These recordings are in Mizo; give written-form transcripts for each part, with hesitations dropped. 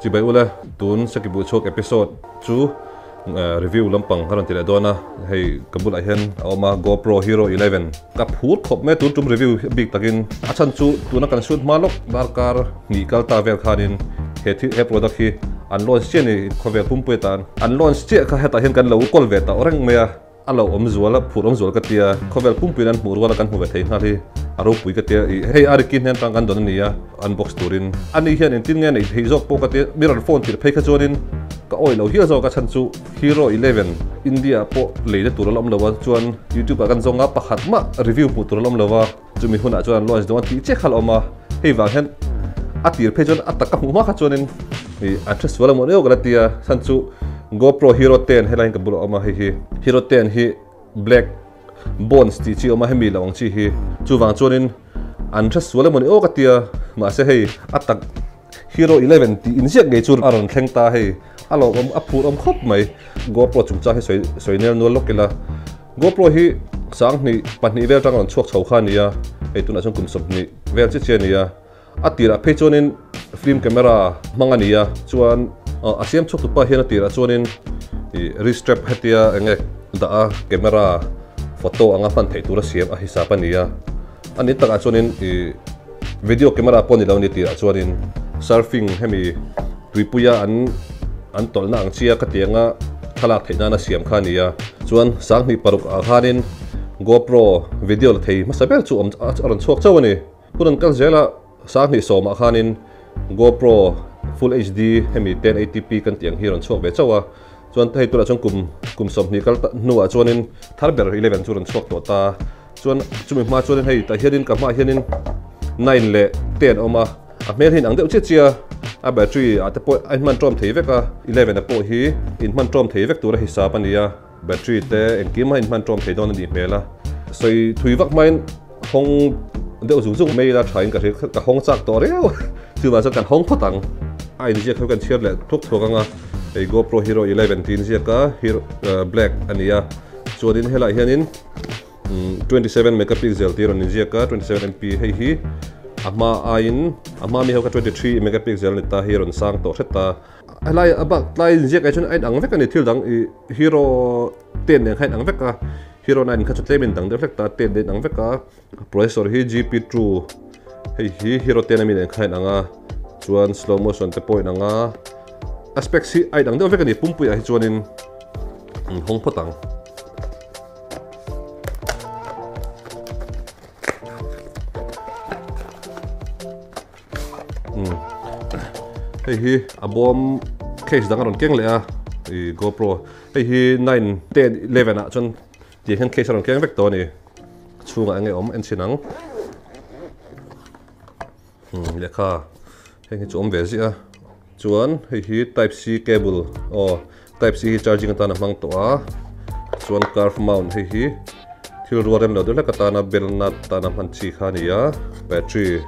Chibai ula tun Sakibuh chhuak episode chu review lampang ka rawn ti leh dawn a, hei ka bulah hian a awm a GoPro Hero 11 ka phur khawp mai a tun tum review bik takin a chhan chu tuna kan shoot hma lawk darkar hnih kal ta vel khanin he thil he product hi an launch chiah a ni khawvel pumpui atan an launch chiah kha hetah hian kan lo kawl ve tawh reng mai a. A lo awm zual a, phur awm zual ka tia, khawvel pumpuiin an hmuh rual a kan hmu ve thei nghal hi a ropui ka tia, ih hei a riki hnen tang kan dawn a nia, unbox turin. Ani hian engtin nge neih theih zawk pawh ka tia, mi rawn phone tirh phei kha chuanin ka awih lo hial zawk a chhan chu Hero 11 India ah pawh leina tur a la awm lo a, chuan YouTube ah kan zawng a pakhat mah review hmuh tur a la awm lo a, chumi hunah chuan an launch dawn a tih chiah kha a la awm a, hei vang hian a tir phei chuan a tak ka hmuh hma kha chuanin ih an hre sual emaw neuh ka la tia, chhan chu GoPro Hero 10 helai hian ka bulah a awm a, hei hi Hero 10 hi black bones tih chi a awm a, hemi lo ang chi hi chuvang chuanin an hre sual emaw ni aw ka tia, mahse hei a tak Hero 11 tih inziak ngei chu a rawn thleng ta hei a lawmawm a phur awm khawp mai. GoPro chungchang hi sawi sawi nel nual lawk ila GoPro hi sanghnih pahnih vel atang rawn chhuak chho kha a ni a, hei tunah chuan kum 20 vel chiah chiah a ni a. A tirah phei chuanin film camera hmang a ni a, chuan a siam chhuak tupa hian a tirah chuanin ih wrist strap hetia eng nge dah a camera photo anga hman theih tura siam a hisap a ni a. A ni takah chuanin ih video camera pawh a ni lo a ni tirah chuanin surfing hemi tuipuia an an tawlhna ang chia khatianga thlalak theih nana siam kha a ni a. Chuan 2006 ah khanin GoPro video la thei hmasa ber chu awm a rawn chhuak chauh a ni. Hun an kal zel a, 2010 ah khanin GoPro Full HD hemi 1080p kan tih ang hi a rawn chhuak ve chauh a, chuan hei tunah chuan kum kum 20 kal hnuah chuanin thar ber 11 chu a rawn chhuak tawh ta. Chuan chumi hma chuanin hei tah hianin ka hmaah hianin 9 leh 10 a awm a, a hmel hi inang deuh chiah chiah a, a battery ah te pawh a inhman tawm thei vek a, 11 a pawh hi inhman tawm thei vek tura hisap a ni a, battery te engkim a inhman tawm thei dawn a nih hmel a, sawi thui vak hmain Hawng deuh zung zung mai ila tha in ka hria ka hawng chak tawh riau chuvang chuan kan hawng phawt ang. A inziak kha kan chhiar leh thuak thuak ang a, hei GoPro Hero 11 tih inziak a, Hero black a ni a, chuanin helaiah hianin 27 megapixel tih a rawn inziak a, 27 MP hei hi a hma aiin a hma mi ho kha 23 megapixel a ni ta hi a rawn sang tawh hret ta. Helai a bak tlai inziak ah chuan a inang vek a ni thil dang ih Hero 10 nen kha a inang vek a. Hero 9 kha chu tlem in dang deuh hlek ta, 10 nen ang vek a, processor hi GP2 hei hi Hero 10 ami nen kha in ang a, chuan slow motion te pawh in ang a, a specs hi a inang deuh vek a ni, pumpui ah hi chuanin an hawng phawt ang. Hei hi a bawm case dang a rawn keng leh a, ih GoPro. Hei hi 9, 10, 11 ah chuan tiang hian case a rawn keng vek tawh a ni. Chhungah enge awm en chhin ang. Lehkha heng hi chu awm ve ziah a. Chuan hei hi type C cable aw type C hi charging atan a hmang tawh a. Chuan curve mount hei hi thil rual rem lo deuh hlek atana belna atana hman chi kha a ni a. Battery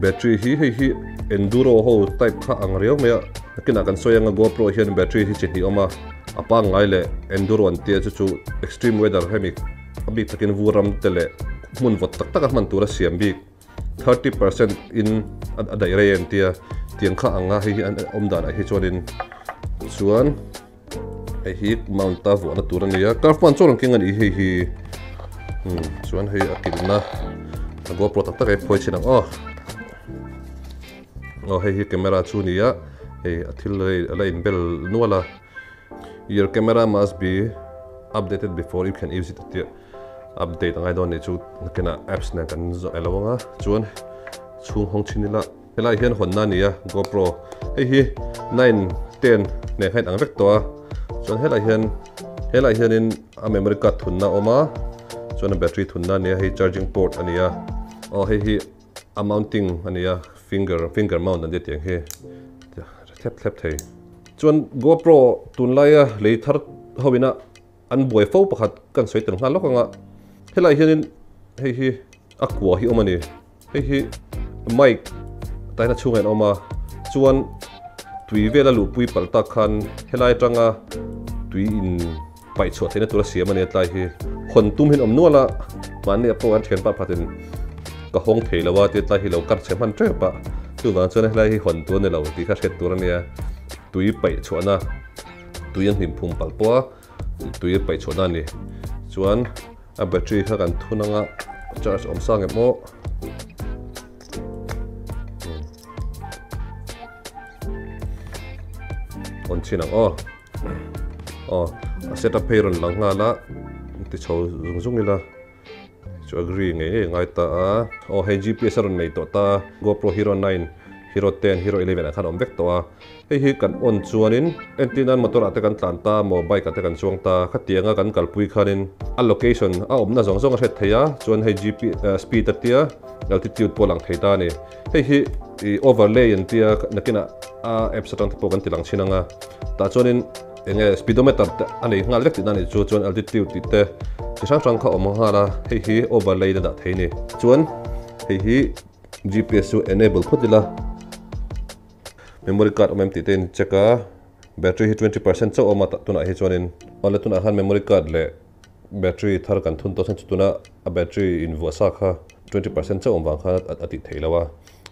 Battery hi hei hi enduro ho type kha ang riau mai a, nakinah kan sawi anga GoPro hian battery hi chi hnih awm a, a pangngai leh enduro an tia chu chu extreme weather hemi a bik takin vur ram te leh hmun vawt tak tak a hman tur a siam bik 30% in a daih rei an tia tiang kha ang a hei hi an awm danah hi chuanin chuan hei hi mount a vuahna tur a ni a curve hman chuan rawn keng a ni hei hi chuan hei a kilhna a GoPro tak tak a phawi chhin ang aw aw hei hi camera chu a ni a hei a thil hei a la inbel nual a your camera must be updated before you can use it a tia update a ngai dawn a nih chu nakinah apps nen kan zawh elo ang a chuan chhung hawng chhin ila. Helai hian hawnna a ni a, GoPro hei hi 9, 10 nen kha in ang vek tawh a, chuan helai hian helai hianin a memory card thunna a awm a, chuan a battery thunna a ni a, hei charging port a ni a, aw hei hi a mounting a ni a, finger finger mount an ti tih ang hi thlep thlep thei. Chuan GoPro tunlaia lei thar ho ina an buai fo pakhat kan sawi tel nghal lawk ang a, helai hianin hei hi a kua hi awm a ni. Hei hi mic taina chhungah in awm a, chuan tui vela luhpui palh tak khan helai atanga tui in paih chhuah theihna tura siam a ni a tlai hi hawn tum hian awm nual a, mahni ah pawh an thianpa pakhatin ka hawng thei lo a tia tlai hi lo kar chhe hman tep a. Chuvang chuan helai hi hawn tur a ni lo tih kha hriat tur a nia. Tui paih chhuahna, tui an hlim phum palh pawh a, tui a paih chhuahna a ni. Chuan a battery kha kan thun anga charge awm sang em aw. On chin ang aw. Aw, a setup phei rawn lang nghal a, ti chho zung zung ila. Chu agree ngei ngei ngai ta a. Aw hei GPS a rawn nei tawh ta a, GoPro Hero 9, Hero 10, Hero 11 ah khan a awm vek tawh a. Hei hi kan on chuanin entir nan motor ah te kan tlan ta maw bike ah te kan chuang ta khatianga kan kalpui khanin a location a awmna zawng zawng a hriat theih a, chuan hei gp speed a tia altitude pawh a lang thei ta a ni. Hei hi ih overlay an tia nakinah a apps atang te pawh kan ti lang thin ang a, tah chuanin eng nge speedometer te a nei nghal vek tihna a nih chu, chuan altitude tih te chi hrang hrang kha a awm nghal a, hei hi overlay na dah thei a ni. Chuan hei hi gps chu enable phawt ila. Memory card awm em tih te in check a, battery hi 20% chauh a awm a tunah hi chuanin awle tunah khan memory card leh battery thar kan thun tawh chuan chu tuna a battery in vuah sa kha 20% chauh awm vang khan a tih theih loh a,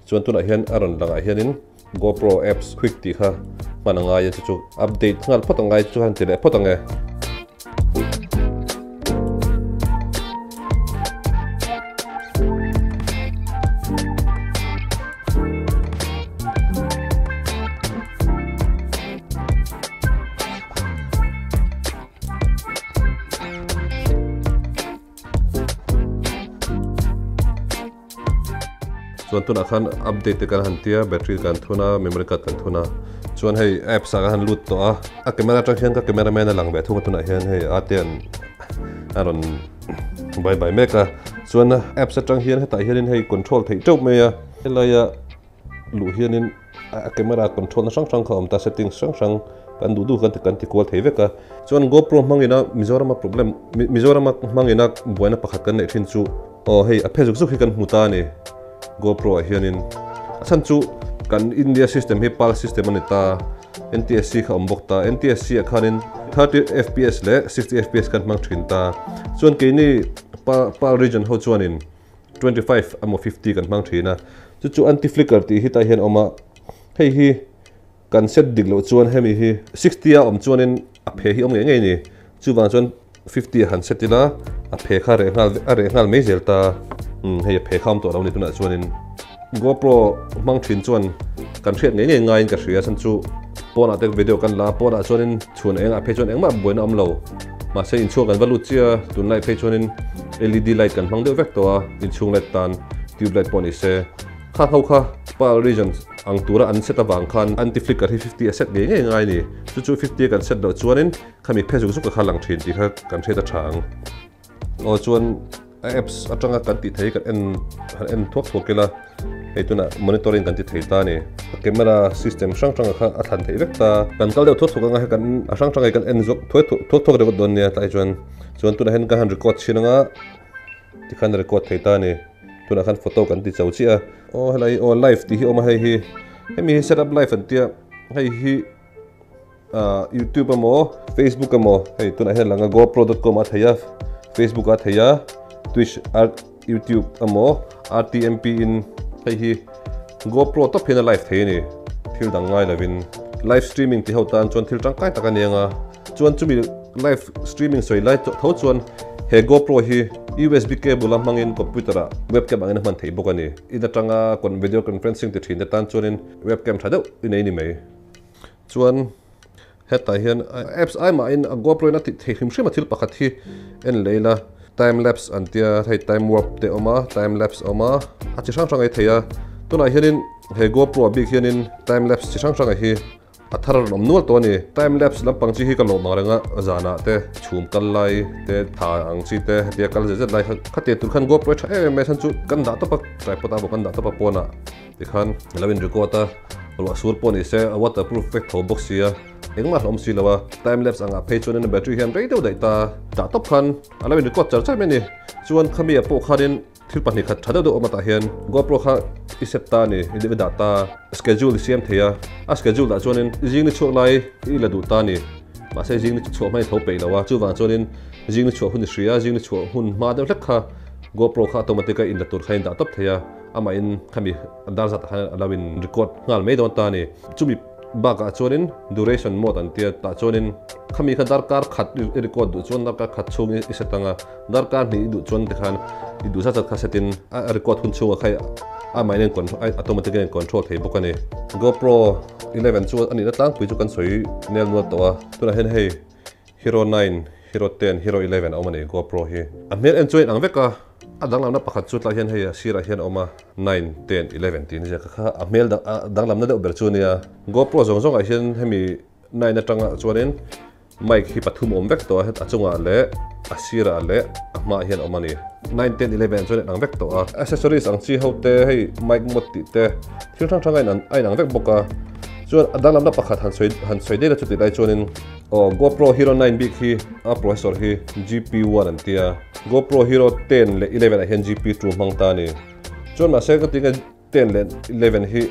chuan tunah hian a rawn langah hianin GoPro apps quick tih kha hman a ngai a chu chu update nghal phawt a ngai chu han ti leh phawt ang e. Chuan tunah khan update te kan han tia battery kan thun a memory card kan thun a chuan hei apps ah kan han lut tawh a a camera atang hian ka camera man a lang ve thung a tunah hian hei a te an a rawn bye bye mek a chuan apps atang hian hetah hianin hei control theih teuh mai a helaia luh hianin a camera control na hrang hrang kha a awm ta settings hrang hrang kan duh duh kan ti kual thei vek a chuan GoPro hmangina Mizorama problem Mizorama hmangina buaina pakhat kan neih thin chu aw hei a phe zuk zuk hi kan hmu ta a ni GoPro ah hianin a chhan chu kan India system hi PAL system a ni ta NTSC kha awm bawk ta NTSC ah khanin 30 fps leh 60 fps kan hmang thin ta chuan keini PAL region ho chuanin 25 emaw 50 kan hmang thin a, chu chu anti flicker tih hi tah hian a awm a, hei hi kan set dik loh chuan hemi hi 60 a awm chuanin a phe hi awm ngei ngei a ni, chuvang chuan 50 a han set ila a phe kha reh nghal a reh nghal mai zel ta, umm hei a phe kha awm tawh lo a ni tunah chuanin GoPro hmang thin chuan kan hriat ngei ngei ngaiin ka hria chhan chu pawnah te video kan la a pawnah chuanin chhun eng ah phei chuan engmah buaina awm lo. Mahse inchhung kan va lut chiah a, tunlai phei chuanin LED light kan hmang deuh vek tawh a, inchhung light tan tube light pawh ni se. Kha ho kha PAL region ang tura an set avang khan anti flicker hi 50 a set ngei ngei ngai a ni. Chu chu 50 a kan set loh chuanin khami phe zuk zuk a kha lang thin tih kha kan hriat a tha ang. Aw chuan a apps atanga kan tih thei kan en han en thuak thuak ila hei tunah monitoring kan ti thei ta a ni. Camera system hrang hrang kha a thlan theih vek ta. Kan kal deuh thuak thuak anga hei kan a hrang hrang hi kan en zawk thuai thuak thuak deuh dawn nia tlai chuan chuan tunah hian ka han record chhin anga tikhan record thei ta a ni. Tunah khan photo kan ti cho chiah a. Aw helai aw live tih hi a awm a hei hi hemi hi setup live an tia hei hi. YouTube emaw Facebook emaw hei tunah hian lang a gopro dot com a thei a Facebook a thei a Twitch YouTube emaw RTMP in hei hi GoPro tawp hian a live thei a ni thil dang ngai lovin live streaming ti ho tan chuan thil tangkai tak a ni ang a chuan chumi live streaming sawi lai tho chuan he GoPro hi USB cable a hmangin computer ah webcam angin a hman theih bawk a ni in atanga video conferencing ti thin te tan chuanin webcam tha deuh i nei ni mai. Chuan hetah hian apps ai mahin a GoPro in a tih thei hrim hrim a thil pakhat hi en leh ila time lapse an tia hei time warp te a awm a time lapse a awm a a chi hrang hrang a thei a tunah hianin he GoPro ah bik hianin time lapse chi hrang hrang hi a thar a rawn awm nual tawh a ni time lapse lampang chi hi ka lawm ang reng a zanah te chhum kal lai te tha ang chi te hetia kal zet zet lai kha khatiang tur khan GoPro hi tha em em mai a chhan chu kan dah tawp a tripod ah pawh kan dah tawp a pawnah. Tikhan lo in record a, ruah sur pawh ni se a waterproof vek tho bawk sia, engmah hlawm si lo a, time lapse angah phei chuan in battery hian rei deuh daih ta, dah tawp khan a lo in record char char mai a ni. Chuan khami ah pawh khanin thil pahnih khat tha deuh deuh awm atah hian GoPro kha i set ta a ni, i dah ta, schedule i siam thei a, a schedule dah chuanin zing ni chhuak lai i la duh ta a ni, mahse zing ni chhuah hma i tho peih lo a, chuvang chuanin zing ni chhuah hun i hria, zing ni chhuah hun hma deuh hlek kha GoPro kha automatic a in la tur kha in dah tawp thei a. Amahin khami dar zatah khan a lo in record nghal mai dawn ta a ni. Chumi bakah chuanin duration mode an tia tah chuanin khami kha darkar khat i record duh chuan darkar khat chhung i set anga darkar hnih i duh chuan tikhan i duh zat zat kha set in a record hun chhungah kha amahin a automatic in a in control thei bawk a ni. GoPro 11 chu a nihna tlangpui chu kan sawi nel nual tawh a, tunah hian hei Hero 9, Hero 10, Hero 11 a awm a ni GoPro hi. A hmel en chu a inang vek a, a danglamna pakhat chu tlai hian hei a sirah hian a awm a, 9, 10, 11 tiin a ziak a kha a hmel danglamna deuh ber chu a nia. GoPro zawng zawngah hian hemi 9 atanga chuanin mic hi pathum a awm vek tawh a, a chungah leh a sirah leh a hmaah hian a awm a ni. 9, 10, 11 chuan a inang vek tawh a. Accessories ang chi ho te hei mic mod tih te thil hrang hrang a inang vek bawk a. Chuan a danglamna pakhat han sawi han sawi daih la chutih lai chuanin aw GoPro Hero 9 bik hi a processor hi GP1 an tia. GoPro Hero 10 leh 11 ah hian GP2 hmang ta a ni. Chuan mahse ka tinge 10 leh 11 hi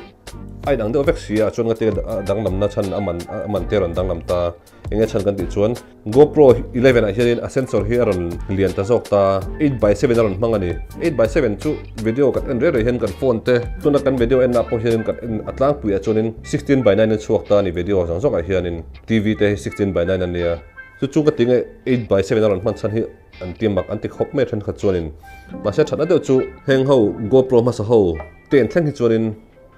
a inang deuh vek si a chuan ka tinge a danglamna chhan a man a man te a rawn danglam ta. Enge chhan kan tih chuan GoPro 11 ah hianin a sensor hi a rawn lian ta zawk ta, 8x7 a rawn hmang a ni. 8x7 chu video kan en rei rei hian kan phone te tuna kan video en ah pawh hianin kan en a tlangpui ah chuanin 16x9 a chhuak ta a ni video zawng zawng ah hianin TV te hi 16x9 a nia. Chu chu ka ti nge 8x7 a rawn hman chhan hi an ti mak an ti khawp mai thenkhat chuanin mahse thatna deuh chu heng ho GoPro hmasa ho te en thleng hi chuanin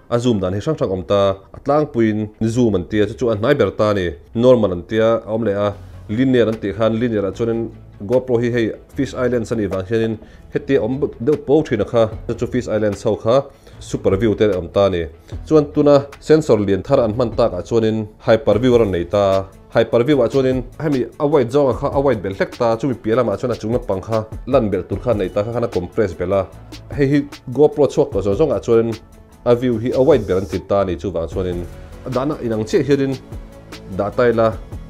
A zoom dan hi hrang hrang awm ta, a tlangpuiin zoom an tia chu chu a hnai ber ta a ni. Normal an tia a awm leh a, linear an tih khan linear ah chuanin GoPro hi hei fish eye lens a nih vang hianin hetia awm deuh po thin a kha, chu chu fish eye lens ho kha super view te a awm ta a ni. Chuan tuna sensor lian thar an hman takah chuanin hyper view a rawn nei ta, hyper view ah chuanin hemi a wide zawnga kha a wide belh hlek ta, chumi piah lamah chuan a chung lampang kha lan belh tur kha a nei ta kha khan a compress belh a, hei hi GoPro chhuak tawh zawng zawngah chuanin A view hi a wide ber an ti ta a ni chuvang chuanin a dahna inang chiah hianin dah ta ila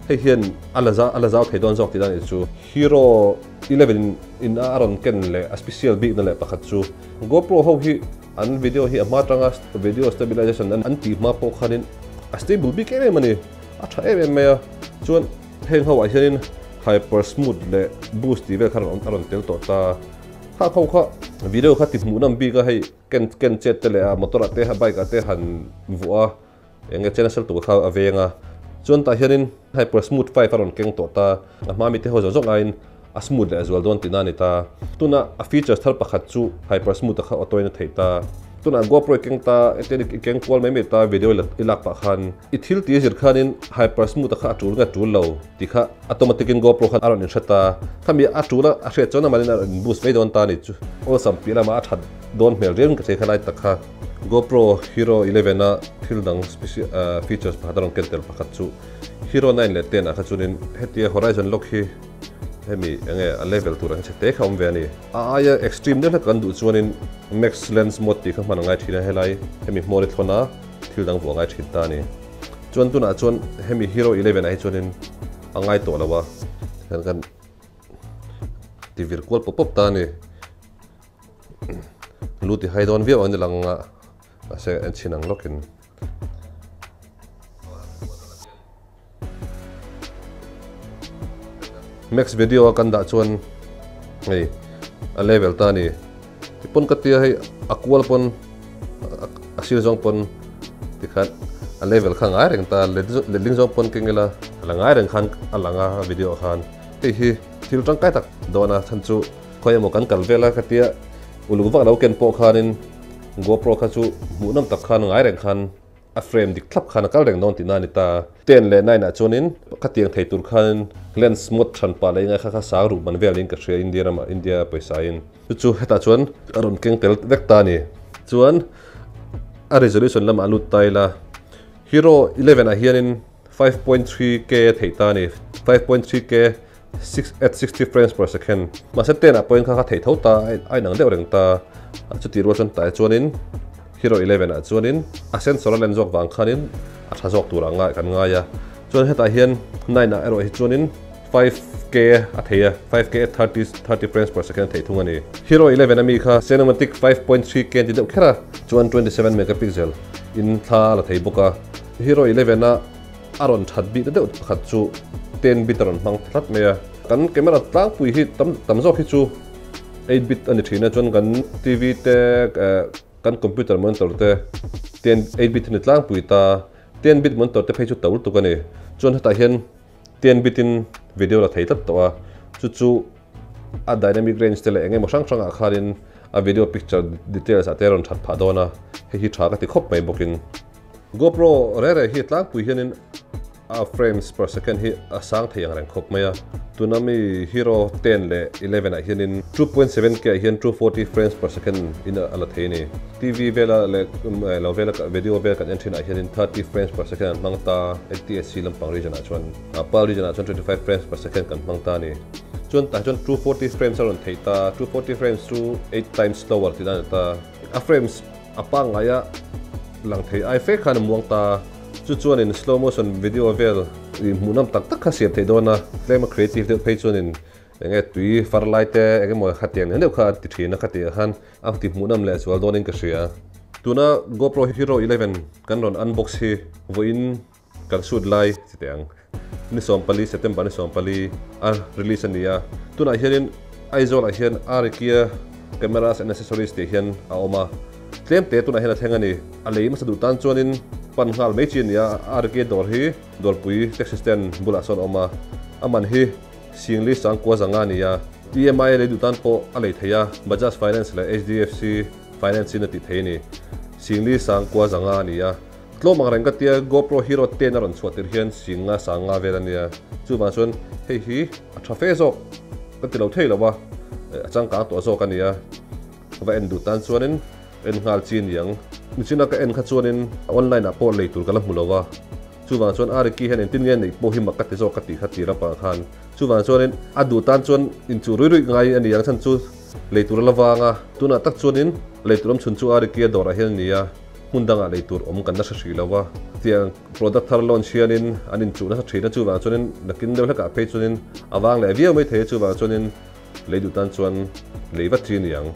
hei hian a la a la zau thei dawn zawk tih dan chu Hero 11 in a rawn ken leh a special bikna leh pakhat chu GoPro ho hi an video hi a hma atanga video stabilization an tih hma pawh khanin a stable bik em em a ni a tha em em mai a chuan heng ho ah hianin hyper smooth leh boost tih vel kha a rawn tel tawh ta kha kho kha video kha ti hmuh nawm bik a hei. Ken ken chet te leh a motor ah te bike ah te han vuah a eng nge chen a sel tur kha a veng a chuan tah hianin hyper smooth 5 a rawn keng tawh ta a hma mite ho zawng zawng aiin a smooth leh zual dawn tihna a ni ta tuna a features thar pakhat chu hyper smooth a kha auto in a theih ta tunah GoPro i keng ta hetiang i keng kual mai mai ta video i lak pah khan i thil tih zir khanin hyper smooth a kha a tul nge tul lo tih kha automatic in GoPro khan a rawn inhre ta khami a tul a a hriat chuan amanin a rawn in boost mai dawn ta a ni chu awlsam piah lamah a that Dawn hmel riau in ka thei kha lai tak kha. GoPro Hero 11 a thil dang features pakhat a rawn ken tel pakhat chu Hero 9 leh 10 ah kha chuanin hetia horizon lock hi hemi enge a level tur ang che te kha awm ve a ni. A aia extreme deuh hlek kan duh chuanin max lens mode tih kha hman a ngai thin a helai hemi hmawr i thlawn a thil dang vuah a ngai thin ta a ni. Chuan tunah chuan hemi Hero 11 ah hi chuanin a ngai tawh lo a tikhan kan ti vir kual pawp pawp ta a ni. Lu ti hai dawn viau ang ni lang a mahse en chhin ang lawkin. Max video a kan dah chuan hei a level ta ni tipawn ka tia hei a kual pawn a sir zawng pawn tikhan a level kha ngai reng ta letling zawng pawn keng ila a la ngai reng khan a lang a video khan hei hi thil tangkai tak dawn a chhan chu Khawi emaw kan kal vel a ka tia uluk vak lo ken pawh khanin GoPro kha chu hmuhnawm tak khan ngai reng khan a frame dik thlap khan a kal reng dawn tihna a ni ta. 10 leh 9 ah chuanin ka tiang thei tur khanin lens mod hran pah leh ingai kha kha sang ruh man vel niin ka hria India ramah India pawisa in chu chu hetah chuan a rawn keng tel vek ta a ni. Chuan a resolution lamah a lut ta ila Hero 11 ah hianin 5.3K a theih ta a ni. 5.3K at 60 frames per second. Mahse 10 ah pawhin kha kha theih tho ta a inang deuh reng ta. Chuti rual chuan tah chuanin Hero 11 ah chuanin a sensor a len zawk vang khanin a tha zawk tur ang kan ngai a. Chuan hetah hian 9 ah erawh hi chuanin 5K a thei a, 5K at 30 frames per second a theih thung a ni. Hero 11 ami kha cinematic 5.3K an ti deuh kher a, chuan 27 megapixel in thla a la thei bawk a. Hero 11 a A rawn that bik ta deuh pakhat chu 10 bit a rawn hmang tlat mai a. Kan camera tlangpui hi tam tam zawk hi chu 8 bit a ni thin a, chuan kan TV te Kan computer monitor te 10 8 bit ni tlangpui ta, 10 bit monitor te phei chu to lutuk a ni. Chuan hetah hian 10 bit in video la thei tlat tawh a, chu chu a dynamic range te leh eng emaw hrang hrangah khanin a video picture details ah te a rawn that phah dawn a, hei hi tha ka ti khawp mai bawkin. GoPro re re hi tlangpui hianin a frames per second hi a sang thei ang reng khawp mai a, tuna mi Hero 10 leh 11 ah hianin 2.7K ah hian 240 frames per second in a la thei a ni. TV vela leh lo vela video vel kan en thin ah hianin 30 frames per second an hmang ta, NTSC lampang region ah chuan PAL region ah chuan 25 frames per second kan hmang ta a ni. Chuan tah chuan 240 frames a rawn theih ta, 240 frames chu 8 times slower tih dan a ni ta. A frames a pangngai a lang thei ai fe khan a muang ta. Chu chuanin slow motion video vel ih hmuh nawm tak tak kha siam theih dawn a, tlem a creative deuh phei chuanin eng nge tui far lai te eng emaw khatiang neuh neuh kha a ti thin a khatiang khan a ti hmuh nawm leh zual dawnin ka hria. Tuna GoPro Hero 11 kan rawn unbox hi vawiin kan shoot lai chi teh ang. Ni 14 September ni 14 a release a ni a, tunah hianin Aizawl ah hian Arikia Cameras and Accessories tih hian a awm a, tlem te tunah hian a thleng a ni. A lei hmasa duh tan chuanin pan nghal mai chi a ni a, Arikia dawr hi dawrpui taxi stand bulah sawn a awm a, a man hi Singli Sangkua zanga a ni a, EMI lei duh tan pawh a lei thei a, Bajaj Finance leh HDFC Finance in a tih thei a ni. Singli Sangkua zanga a ni a. Tlawm ang reng ka tia GoPro Hero 10 a rawn chhuah tir hian singa sanga vel a nia. Chuvang chuan hei hi a tha fe zawk ka ti lo thei lo a, a changkang tawh zawk a nia. Va en duh tan chuanin en nghal chi niang. Nichina ka en kha chuanin online ah pawh lei tur ka la hmu lo a. Chuvang chuan Ariki hian engtin nge neih pawh hi mak ka ti zawk ka tih kha tir apang khan. Chuvang chuanin a duh tan chuan inchuh rui rui ngai a niang chhan chu lei tur a la vang a. Tunah tak chuanin lei tur awm chhun chu Ariki a dawrah hian a ni a. Hmun dangah lei tur awm kan nasa hrih lo a, tiang product thar launch hianin an inchuh nasa thin a, chuvang chuanin nakin deuh hlekah phei chuanin a vang leh viau mai thei a, chuvang chuanin lei duh tan chuan lei vat chi a ni ang.